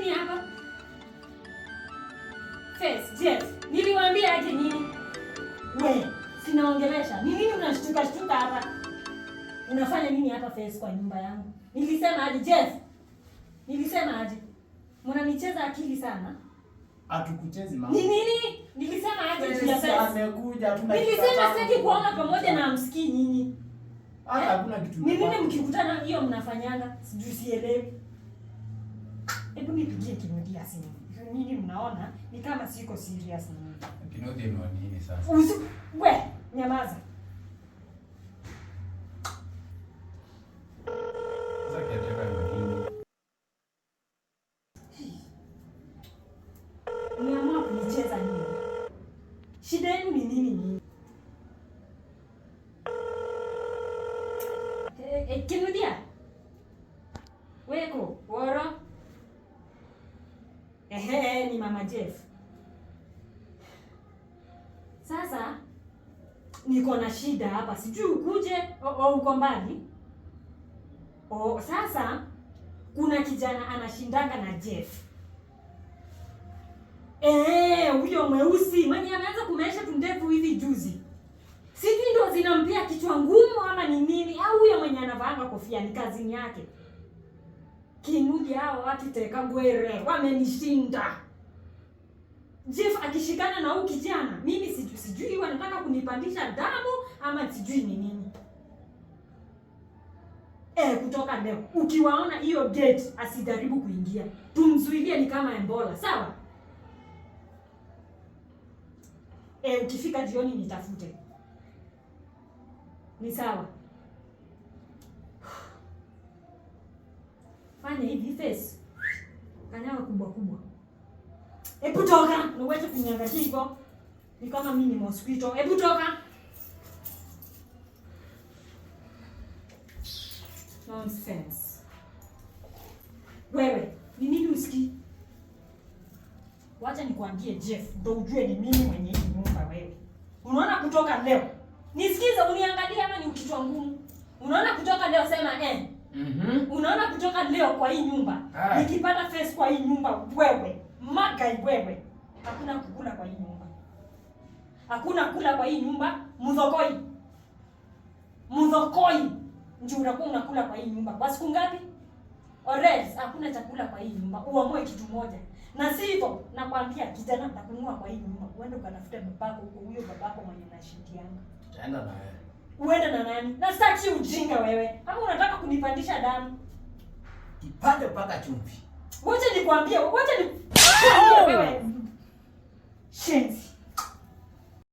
nini hapa? Face, Jeff, niliwaambia aje nini? We, sinaongelesha. Ni nini unashtuka shtuka hapa? Unafanya nini hapa Face kwa nyumba yangu? Nilisema aje Jeff? Nilisema aje? Mnanicheza akili sana. Hatukuchezi mama. Ni nini? Nilisema aje juu ya Face Face? amekuja tu na Nilisema kichwa sitaki changu. kuona pamoja na msikii nyinyi. Hata hakuna kitu. Ni nini mkikutana hiyo mnafanyanga? Sijui, sielewi. Hebu nipigie Kinuthia simu. Nini mnaona ni kama siko serious na nyinyi. Kinuthia imeona nini sasa? Usi we, nyamaza. Sasa kiateka ni nini? Mmeamua kunicheza nini? Shida yenu ni nini nyinyi? Kinuthia. Weko, woro. Ehe, ni Mama Jeff. Sasa niko na shida hapa, sijui ukuje o uko mbali. O, sasa kuna kijana anashindanga na Jeff. Huyo mweusi mwenye ameanza kumeesha tundevu hivi juzi. Sijui ndo zinampea kichwa ngumu ama ni nini, au huyo mwenye anavaanga kofia ni kazini yake. Kinuthia hao wakiteka gwere wamenishinda. Jeff akishikana na huyu kijana, mimi sijui wanataka kunipandisha damu ama sijui ni nini. Kutoka leo ukiwaona hiyo gate asijaribu kuingia, tumzuilie ni kama Ebola, sawa? Ukifika jioni nitafute. Ni sawa. Fanya hivi Face. Kanyaga kubwa kubwa. Hebu toka, na uache kuniangalia hivyo. Ni kama mimi ni mosquito. Hebu toka. Nonsense. Wewe, ni nini usikii? Wacha nikuambie Jeff, ndo ujue ni mimi mwenye hii nyumba wewe. Unaona kutoka leo. Nisikize, uniangalie ama ni kichwa ngumu. Unaona kutoka leo sema eh. Unaona kutoka leo kwa hii nyumba. Nikipata Face kwa hii nyumba wewe, magai wewe. Hakuna kukula kwa hii nyumba. Hakuna kula kwa hii nyumba, mudhokoi. Mudhokoi. Ndio unakuwa unakula kwa hii nyumba. Kwa siku ngapi? Or else hakuna chakula kwa hii nyumba. Uamue kitu moja. Na si hivyo, nakwambia kijana nitakununua kwa hii nyumba. Uende ukatafute babako huko, huyo babako mwenye unashindianga. Tutaenda na wewe. Uende na nani? Na sitaki ujinga wewe. Kama unataka kunipandisha damu. Ipande mpaka chumvi. Wacha nikwambie, wacha nikwambie wewe. Shenzi.